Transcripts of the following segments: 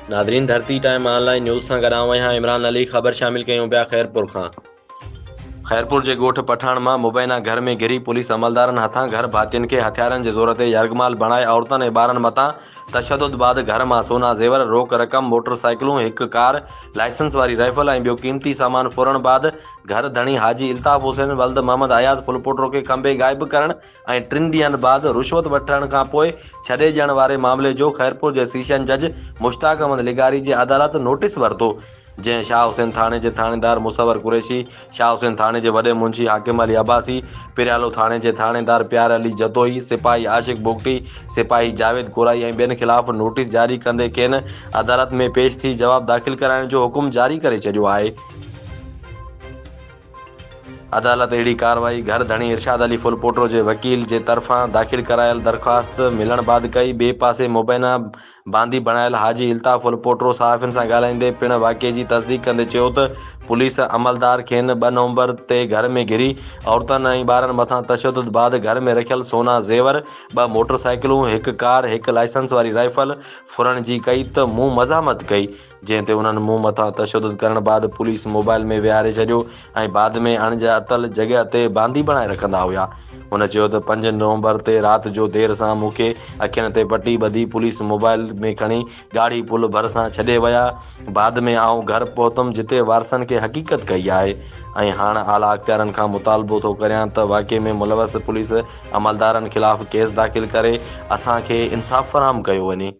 ناظرين ڌرتي ٽائيم آن line news سان گڏ آئون آهيان عمران علي خبر شامل ڪيون پيا خيرپور کان. خيرپور جي ڳوٺ پٺاڻ مان مبينا گهر ۾ گهري پوليس عملدارن هٿان گهر ڀاتين کي هٿيارن جي زور تي يرغمال بڻائي عورتن ۽ ٻارن مٿان تشدد بعد گهر مان سونا زيور، روڪ رقم، موٽر سائيڪلون، هڪ ڪار، لائسنس واري رائفل ۽ ٻيو قيمتي سامان ڦرڻ بعد گهر ڌڻي حاجي الطاف حسين ولد محمد اياز ڦلپوٽو کي کنڀي غائب ڪرڻ ۽ ٽن ڏينهن بعد رشوت وٺڻ کانپوء ڇڏي ڏيڻ واري معاملي جو خيرپور جي سيشن جج مشتاق احمد لغاري جي عدالت نوٽيس ورتو، جنهن شاهه حسين ٿاڻي جي ٿاڻيدار مصور قريشي، شاهه حسين ٿاڻي جي وڏي منشي حاڪم علي عباسي، پريالو ٿاڻي جي ٿاڻيدار پيار علي جتوئي، سپاهي عاشق بگٽي، سپاهي جاويد ڪورائي ۽ ٻين خلاف نوٽيس جاري ڪندي کين عدالت ۾ پيش ٿي جواب داخل ڪرائڻ جو حڪم جاري ڪري ڇڏيو آهي. عدالت اهڙي ڪارروائي گهر ڌڻي ارشاد علي ڦلپوٽو جي وڪيل جي طرفان داخل ڪرايل درخواست ملڻ بعد ڪئي. ٻئي پاسي مبينا باندي بڻايل حاجي الطاف ڦلپوٽو صحافين سان ڳالهائيندي پڻ واقعي جي تصديق ڪندي چيو ته پوليس عملدار کين ٻه نومبر تي گهر ۾ گهري عورتن ۽ ٻارن مٿان تشدد بعد گهر ۾ رکيل سونا زيور، ٻه موٽر سائيڪلون، هڪ ڪار، هڪ لائسنس واري رائفل ڦرڻ جي ڪئي ته مون مزاحمت ڪئي. جنهن تي انهن مون مٿان تشدد ڪرڻ بعد پوليس موبائل ۾ ويهاري ڇڏيو ۽ بعد ۾ اڻڄاتل جڳهه تي باندي بڻائي رکندا هيا. هن چيو ته پنج نومبر تي رات جو دير سان مون کي اکين تي پٽي ٻڌي پوليس موبائل ۾ کڻي ڳاڙهي پل ڀرسان ڇڏي ويا بعد ۾ آئون گهر پهتم جتي وارثن کي حقيقت ڪئي آهي ۽ هاڻ اعليٰ اختيارن کان مطالبو ٿو ڪريان ته واقعي ۾ ملوث پوليس عملدارن خلاف ڪيس داخل ڪري اسان کي انصاف فراهم ڪيو وڃي.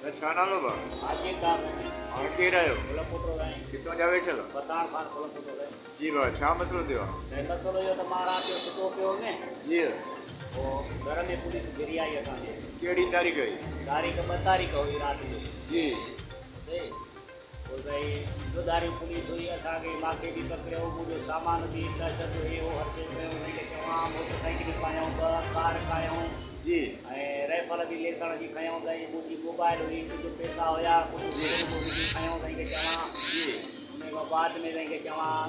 دادا ڇا نالو ڀا؟ حاجي الطاف سائين. اوهان ڪير آهيو؟ ڦلپوٽو سائين. ڪٿون جا ويٺل؟ پتاڻ خان ڦلپوٽو سائين. جي ڀا ڇا مسئلو ٿيو آ؟ سائين مسئلو اهو ته مان رات جو ستو پيو هوم. جي. پوء گهر ۾ پوليس گهري آئي اسان جي. ڪهڙي تاريخ هئي؟ تاريخ ٻه تاريخ هئي رات جو. جي. اتي پوء سائين چوڌاري پوليس هئي اسان کي مان کي به پڪڙيو منهنجو سامان به تشدد هي هو هر شيء ڪيو سائين کي چوان موٽر سائيڪلون کنيائون ٻه ڪار کنيائون. جي. ۽ رائفل به ليسڻ جي کنيائون سائين منهنجي موبائل هئي ڪجهه پئسا هيا ڪجهه سون به وجهي کنيائون سائين کي چوان. جي. ان کان بعد ۾ سائين کي چوان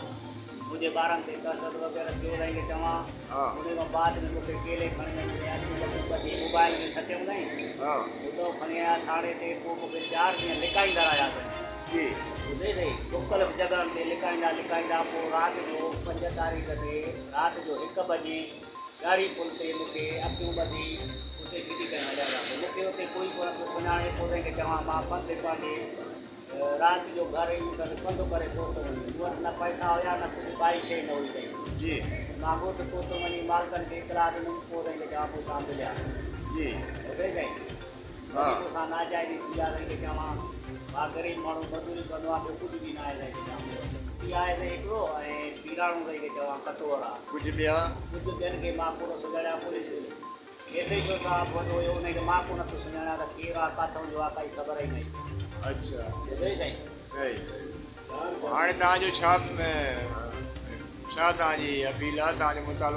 منهنجي ٻارن تي تشدد وغيره ٿيو سائين کي چوان. ها. ان کان بعد ۾ مون کي ڪيلي کڻي وڃي سائين اکيون ٻکيون ٻڌي موبائل ۾ سٽيائون سائين. ها. اتان کڻي آيا ٿاڻي تي پوء مون کي چار ڏينهن لڪائيندا رهيا سائين. جي. ٻڌئي سائين مختلف جڳهن تي لڪائيندا لڪائيندا پوء رات جو پنج تاريخ تي رات جو هڪ بجي ڳاڙهي پل تي مون کي اکيون ٻڌي اتي ڦٽي ڪري هليا ويا. پوء مون کي اتي ڪوئي ڪونه پيو سڃاڻي. پوء تنهن کي چوان مان پنڌ پنهنجي رات جو گهر ايندس ته پنڌ ڪري پهتو وڃي. مون وٽ نه پئسا هيا نه ڪجهه ڪائي شيء نه هئي سائين. جي. مان ڳوٺ پهتو وڃي مالڪن کي اطلاع ڏنم. پوء تنهن کي چوان مون سان مليا. جي. ٻڌئي سائين. ها. وري مون سان ناجائزي ٿي آ سائين کي چوان مان غريب ماڻهو مزوري ڪندو آهيان ٻيو ڪجهه به ناهي سائين کي چوان مون وٽ. ڪتي آهي سائين هڪڙو ۽ پيراڻو سائين کي چوان ڪٽوهر آ. ڪجهه ٻيا؟ ڪجهه ٻين کي مان ڪونه سڃاڻيان پوليس ايس ايڇ او صاحب وڏو هيو انهي کي مان ڪونه ٿو سڃاڻيان ته ڪير آ ڪاٿئون جو آ ڪائي خبر ئي ناهي. اڇا. ٻڌئي سائين. صحيح صحيح هاڻي توهان جو ڇا ڇا توهان جي اپيل آ توهان جو مطالبو.